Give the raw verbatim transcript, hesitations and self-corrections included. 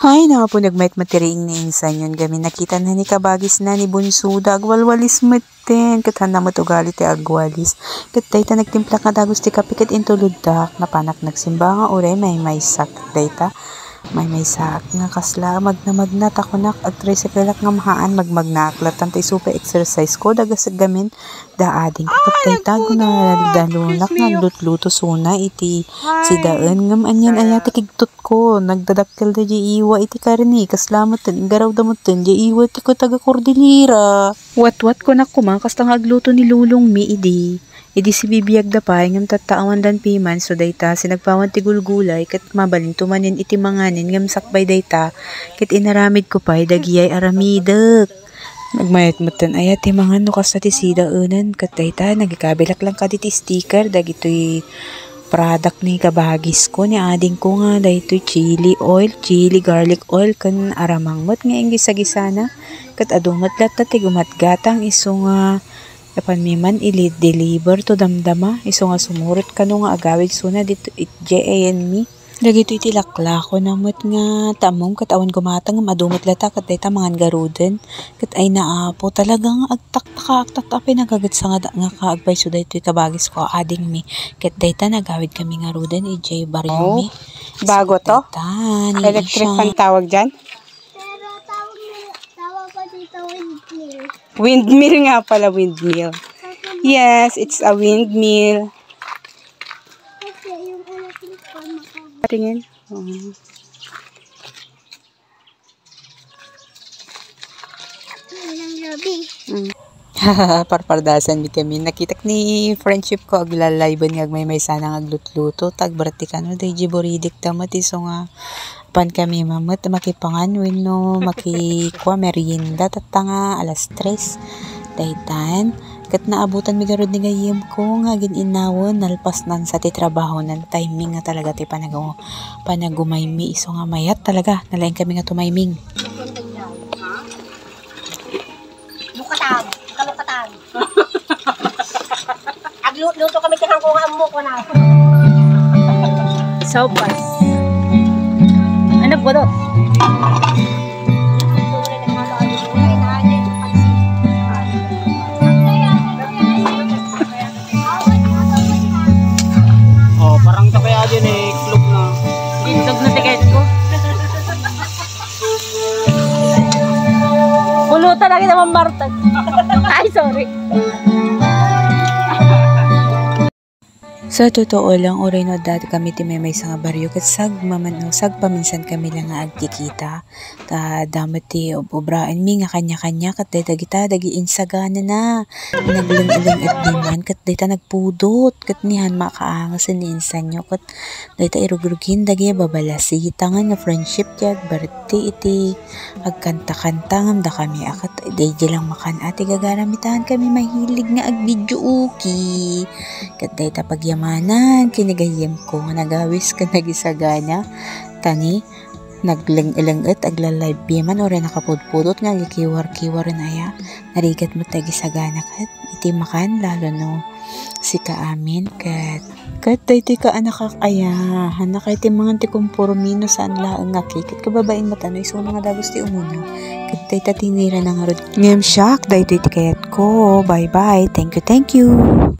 Ay, napo, nagmayat met ti riing ni insanyon gamin nakitana ni kabagisna ni bunsoda, agwalwalis metten, ket haanna met ugali ti agwalis. Ket dayta nagtimplak nga dagus ti kape ket intuloddak, napanak nagsimba nga uray maymaysak. Dayta, maymaysaak nga kasla magna-magna, ta kunak, agtricycle-ak ngem haan magmagnaak latta ta isu pay exercise ko, dagasek gamin da adingko ket dayta, gunadalonak nga aglutluto suna iti sidaen, ngem anian aya ti kigtutko, nagdadakkel daydiay iwa iti karne, kasla metten, iggarawda metten, diay iwa ti taga Cordillera. Watwat kunak koma, kasta nga agluto ni lulongmi idi. Idi sibibiagda pay, ngem tatta awandan piman, so dayta, sinagpawan ti gulgulay, ket mabalinto manen iti manganen, ngem sakbay dayta, ket inaramidko pay dagiay aramidek. Nagmayat metten aya ti mangan no kasta ti sidaenen, ket dayta, nagikabilak lang kadi ti sticker dagitoy product ni kabagisko, ni adingko nga daytoy chili oil, chili garlic oil, ken aramang met nga inggisagisana. Ket adu met latta ti gumatgatang isu nga apanmi man ili-deliver to damdama, isu nga sumurot kano nga agawid suna dito it J A N me. Dagitoy ti laklakona met nga ta ammom ket awan gumatang ngem adu met latta ket dayta mangan garuden. Ket ay naapo, talaga nga agtaktaka, agtaktaka, pinagaget sa nga da-, nga kaagpayso daytoy kabagisko a adingmi. Ket dayta nagawid kami ngaruden idiay baryomi. Oh, bago to? Dayta, ni Electric fan tawag dyan? Pero tawag nila, tawag pa dito windmill. Windmill nga pala, windmill. Yes, it's a windmill. Kasi yung electric fan, makaw- Patingin. Oo. Walang lobby. Mm. Parpardasan mi kami. Nakitak ni friendship ko, aglalayben nga agmaymaysa nga aglutluto. Tagbarti kano, daydi buridik ta met isu nga pan kami mamet, makipangan wenno makikua merienda, tatta nga alas tres. Daytan, ket naabutan mi garud ni gayyemko nga agin-innawen, nalpasnan sa ti trabaho, nan timing nga talaga ti panagu-, panagumaymi isu nga mayat talaga, nalaing kami nga tumayming. Lukatan, kalukatan. Agluto kami ti hangko nga ammo ko na. Sopas. Ano po to? Oh, parang ito kaya dyan eh, itlog na. Itlog na tiket ko. Pulutan lagi naman, Martag. Ay, sorry. Sa totoo lang, uray no adda kami ti maymaysa nga baryo, ket sagmaman-, sagpaminsan kami lang nga agkikita. Ta adda met ti ob-, obraenmi nga kanya-kanya, ket dayta dagita, dagiti insaganana. Nagleng-leng-et diman, ket dayta nagpudot, ket ni han makaangasen ni insanyo, ket dayta irugrugin, dagiti babalasitangan nga friendship ti agbarti iti agkanta-kanta ngem dakami a ket daydi lang makan-a ti gagarami ta han kami mahilig nga agvideo, okay. Ket dayta pagyamanan ken ni gayyemko nga nagawis ken nagisagana. Ta ni nagleng-leng-et, agla-live man, uray nakapudpudot nga agikiwar-kiwar aya. Narigat met ti agisagana ket iti makan, lalo no sika amin, ket, ket daytoy ka, anakak aya, hanakay ti mangan ti kompormi no saan laeng nga cake, ket kababain met a no isuna nga dagus ti umuna, ket dayta tinira na ngarud. Ngem siak, daytoy ti kayatko. Bye-bye. Thank you, thank you.